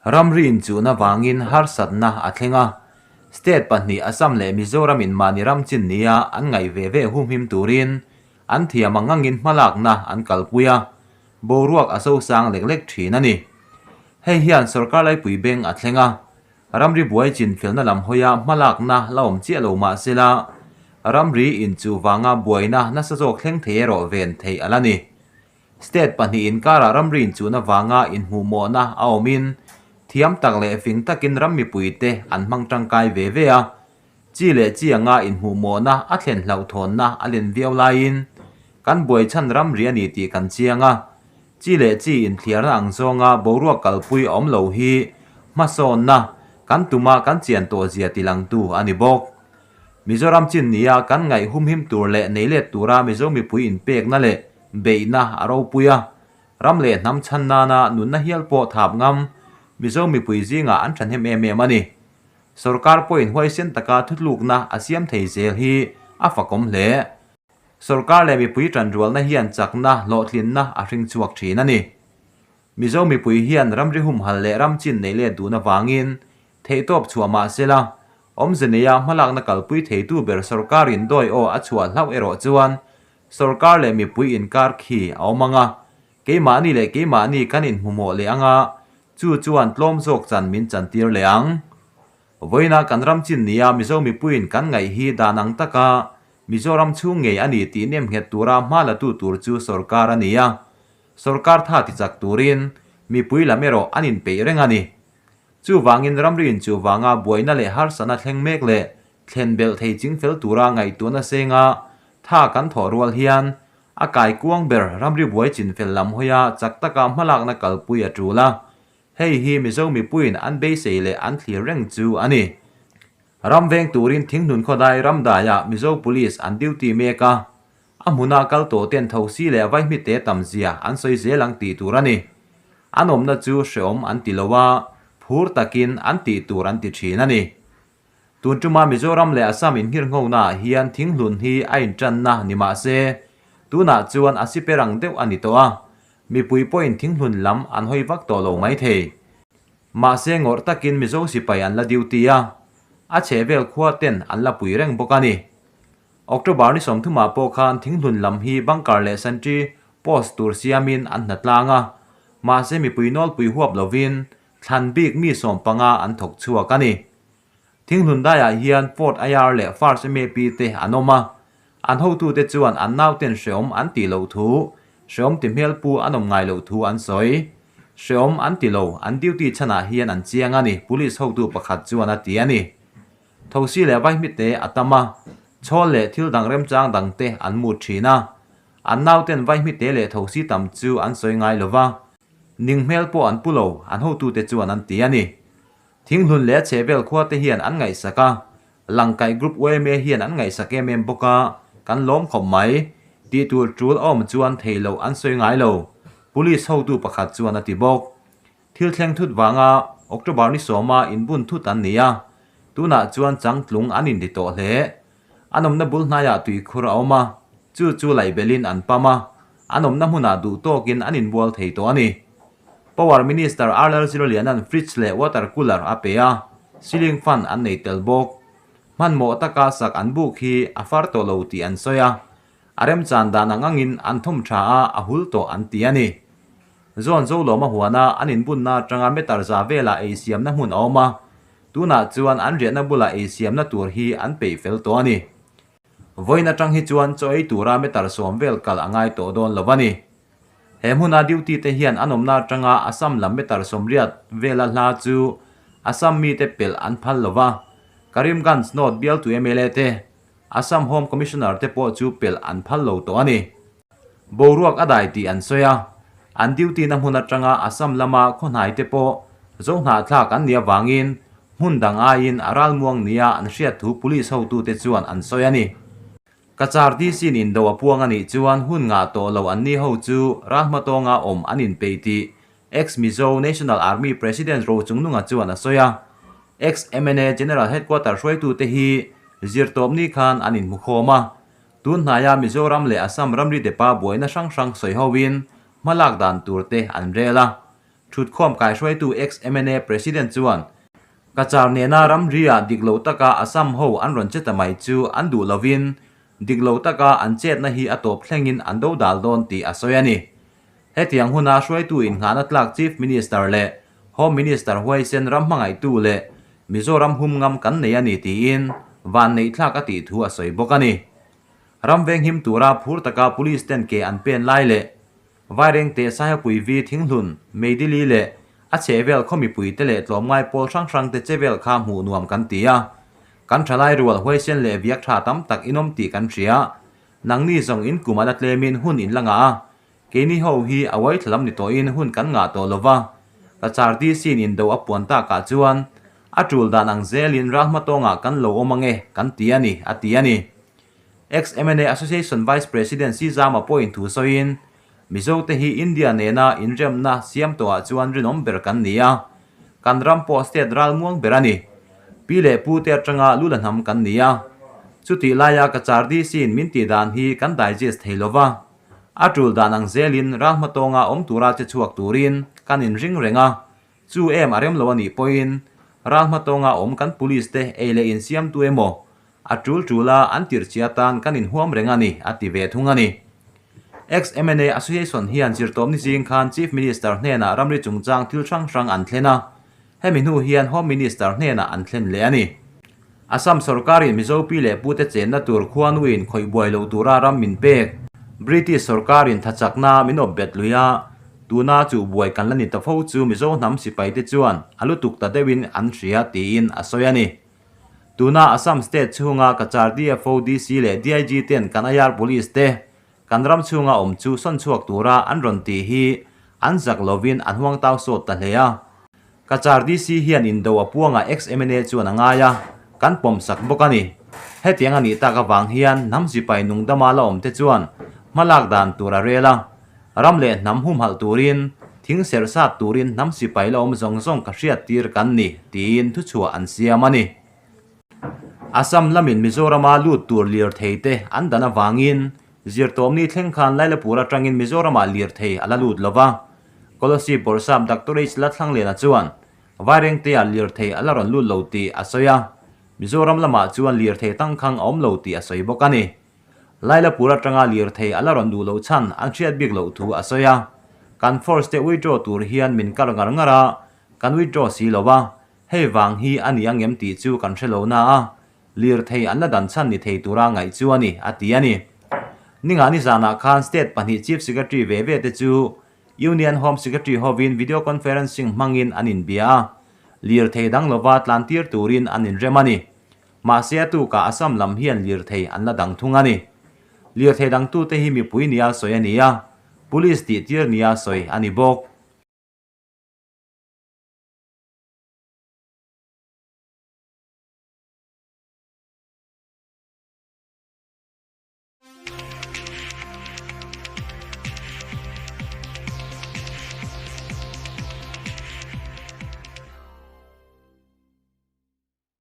Ramri inchuhna vangin harsatna a thleng a, state pahnih Assam leh Mizoram in mahni ram chin nia an ngaih ve ve humhim turin an thiam ang angin hmalakna an kalpui a, boruak a sosang lek lek thin a ni. Hei hian sorkar laipui beng a thleng a, ramri buai chinfelna lam hawia hmalakna la awm chiah lo mah sela, ramri inchuh vanga buaina nasa zawk thleng thei erawh ven theih a la ni. State pahnih inkarah ramri inchuhna vanga inhmuhmawhna a awmin, thiam tak leh fing takin ram mipuite an hmang tangkai ve ve a. Chi leh chi anga inhmuhmawhna a thlen hlauhthawnna a len viau laiin, kan buaichhan ramri a ni tih kan chiang a. Chi leh chi inthliarna ang zawnga boruak kalpui a awm lo hi hmasawnna kan tuma kan chian tawh zia tilangtu a ni bawk. Mizoram chin nia kan ngaih humhim tur leh nei let tura Mizo mipui inpekna leh beihna a ropui a, ram leh hnam chhan nana nunna hial pawh thap ngam Mizo mipui zingah an thahnem em em a ni. Sorkar pawhin huaisen taka thutlukna a siam thei zel hi a fakawm hle. Sorkar leh mipui tanrualna hian chakna hlawhtlinna a hring chhuak thin a ni. Mizo mipui hian ramri humhal leh ram chin nei let duhna vangin theihtawp chhuah mah sela, awmze neia hmalakna kalpui theitu ber sorkarin dawi aw a chhuah hlauh erawh chuan sorkar leh mipui inkar khi a awm ang a, keimahni leh keimahni kan inhmumawh leh ang a, chu chuan tlawm zawk chan min chantir leh ang. Vawiina kan ram chin nia Mizo mipuiin kan ngaih hi dan ang taka Mizoram chhung ngei a ni tih nem nghet tura hma latu tur chu sorkar a ni a, sorkar tha tichak turin mipui lam erawh an inpeih reng a ni. Chuvangin ramri inchuh vanga buaina leh harsatna thleng mek leh thlen belh thei chingfel tura ngaihtuahna senga tha kan thawh rual hian a kaikuang ber ramri buai chinfel lam hawia chak taka hmalakna kalpui a tul a, hei hi Mizo mipuiin an beisei leh an thlir reng chu a ni. Ram veng turin Thinghnun khawdai ramdaiah Mizo Police an duty mek a, A hmuna kal tawh ten thosi leh vaihmite tam zia an sawi zel ang tih tur a ni. An awmna chu hreawm an ti lo a, phur takin an tih tur an ti thin a ni. Tun tuma Mizoram leh Assam inhirnghonaah hian thinghlun hi a intanna ni mah se, tunah chuan a siper ang deuh a ni tawh a, mipui pawhin thinghlun lam an hawi vak tawh lo mai thei. Mahse ngawrh takin Mizo sipai an la duty a, a chhehvel khua ten an la pui reng bawk a ni. October ni sawmthumah pawh khan thinghlun lam hi bunker leh sentry post tur siamin an hna tlang a, mahse mipui nawlpui huap lovin thlan bik mi 15 an thawk chhuak a ni. Thinghlun daiah hian Fort IR leh First MAP te an awm a, an hotute chuan an nauten hreawm an tih loh thu, hreawm ti hmel pu an awm ngai loh thu an sawi. Hreawm an ti lo, an duty chhanah hian an chiang a ni, police hotu pakhat chuan a ti a ni. Thosi leh vaihmite a tam a, chhawl leh thil dang remchang dangte an mut thin a. An nauten vaihmite leh thosi tam chu an sawi ngai lo va, ning hmel pawh an pu lo, an hotute chuan an ti a ni. Thinghlun leh a chhehvel khuate hian an ngaihsak a, Langkaih Group yma hian an ngaihsak em em bawk a, kan lawm khawp mai. Tih tur tul a awm chuan thei loh an sawi ngai lo, Police hotu pakhat chuan a ti bawk. Thil thleng thut vanga October ni sawma inbun thut an ni a, tunah chuan changtlung an inti tawh hle. An awmna bul hnaiah tuikhur a awm a, chu chu laihbelin an pam a, an awmna hmunah duh tawkin an inbual thei tawh a ni. Power Minister R Lalziroliana'n fridge leh water cooler a pe a, ceiling fan an nei tel bawk. Hmanhmawh taka sak an buk hi a far tawh lo tih an sawi a, a remchan dan ang angin an thawm tha a, a hul tawh an ti a ni. Zawn zo lawma huana an inbunna atanga meter za velah ei siamna hmun a awm a, tunah chuan an riahna bulah ei siamna tur hi an peih fel tawh a ni. Vawiin atang hi chuan chaw ei tura meter 10 vel kal a ngai tawh dawn lo a ni. He hmuna duty te hian an awmna atanga Assam lam meter 80 vela hla chu Assam mite pelh an phal lo va, Karimganj North bialtu mla te, Assam Home Commissioner te pawh chu pelh an phal lo tawh a ni. Boruak a dai tih an sawi a, an duty na hmun atanga Assam lama khawhnai te pawh Zohnahthlak an nih avangin hmun dang aiin a ralmuang nia an hriat thu police hotute chuan an sawi a ni. Cachar DC in indo a puang a nih chuan hun ngah tawh lo an ni ho chu ralhmatawnga awm an inpeih tih Ex-Mizo National Army President Rochungnunga chuan a sawi a, Ex-MNA General Headquarter hruaitute hi zirtawpni khan an inhmukhawm a, Tun hnaia Mizoram leh Assam ramri depa buaina hrang hrang sawi hoin hmalak dan tur te an rel a. Thutkhawm kaihruaitu ex-MNA President chuan, Cachar nena ramri-ah dik lo taka Assam ho an rawn che ta mai chu an duh lovin, dik lo taka an chetna hi a tawp thlengin an dodal dawn tih a sawi a ni. Hetiang huna hruaitu innghahna tlak Chief Minister leh Home Minister huaisen ram hmangaihtu leh Mizoram hum ngam kan nei a ni tiin vanneihthlak a tih thu a sawi bawk a ni. Ram venghim tura phur taka Police ten ke an pen lai leh Vairengte Saihapui Vi Thinghlun, Meidili leh a chhehvel khaw mipuite leh tlawmngai pawl hrang hrangte chevel kha hmuh nuam kan ti a. Kan thalai rual huaisen leh viak tha tam tak inawm tih kan hria. Nangni zawng in kum a la tlemin hun in la ngah a, keini ho hi a uai thla lam ni tawhin hun kan ngah tawh lo va. Cachar DC in indo a puan takah chuan a tul dan ang zelin ral hmatawngah kan lo awm ange kan ti a ni, a ti a ni. Ex-MNA Association Vice President Sizama pawhin thu sawiin, Mizote hi India nena inremna siam tawhah chuan rinawm ber kan ni a, kan ram pawh state ral muang ber a ni. Pi leh pu te atanga lu la hnam kan ni a. Chutih laia Cachar DC in min tih dan hi kan digest thei lo va. A tul dan ang zelin ral hmatawnga awm tura che chhuak turin kan inring reng a. Chu em a rem lo a nih pawhin ral hmatawnga awm kan police te ei leh insiamtu emaw A tul tul a, an tirh atan kan inhuam reng a ni, a ti ve thung a ni. Ex-MNA Association hian zirtawpni zing khan Chief Minister hnenah ramri chungchang thil hrang hrang an thlen a, hemi hnu hian Home Minister hnenah an thlen leh a ni. Assam sorkarin Mizo pi leh pute chenna tur khuanuin khawih buai lo tura ram min pek. British sorkarin thachakna min awp bet lui a, tuna chuh buai kan la ni ta fo chu Mizo hnam sipaite chuan a lutuk ta deuhin an hria tiin a sawi a ni. Tuna Assam State chhunga Cachar DFO, DC leh DIG ten kan IR Police te kan ram chhunga awm chu sawn chhuak tura an rawn tih hi an zak lovin an huangtau sawt ta hle a. Cachar DC hian indo a puanga ex-MNA chuan a ngai a, kan pawm sak bawk a ni. Hetiang a nih tak avang hian hnam sipai nungdama la awm te chuan hmalak dan tur a rel a. Ram leh hnam humhalh turin, thing serh sat turin hnam sipai la awm zawng zawng ka hriat tir kan ni, tiin thuchhuah an siam a ni. Assam lamin Mizorama lut tur lirthei te an dan avangin zirtawmni thleng khan Lailapur atangin Mizoramah lirthei a la lut lo va. Kolasib Bawrhsap Doctor H. Latthlangliana chuan Vairengtea lirthei a la rawn lut lo tih a sawi a, Mizoram lamah chuan lirthei tangkhang a awm lo tih a sawi bawk a ni. Lailapur atanga lirthei a la rawn duh loh chhan an hriat bik loh thu a sawi a, Kan force te withdraw tur hian min kal ngar ngar a, kan withdraw si lo a, hei vang hi a ni angem tih chu kan hre lo na a, lirthei an la dan chhan ni thei tura ngaih chu a ni, a ti a ni. Ningah nizanah khan state pahnih Chief Secretary ve ve te chu Union Home Secretary hovin video conferencing hmangin an inbia a, lirthei dang lova tlantir turin an inrem a ni. Mahse a tukah Assam lam hian lirthei an la dang thung a ni. Lirthei dangtute hi mipui nia sawi a ni a, Police tihtir nia sawi a ni bawk.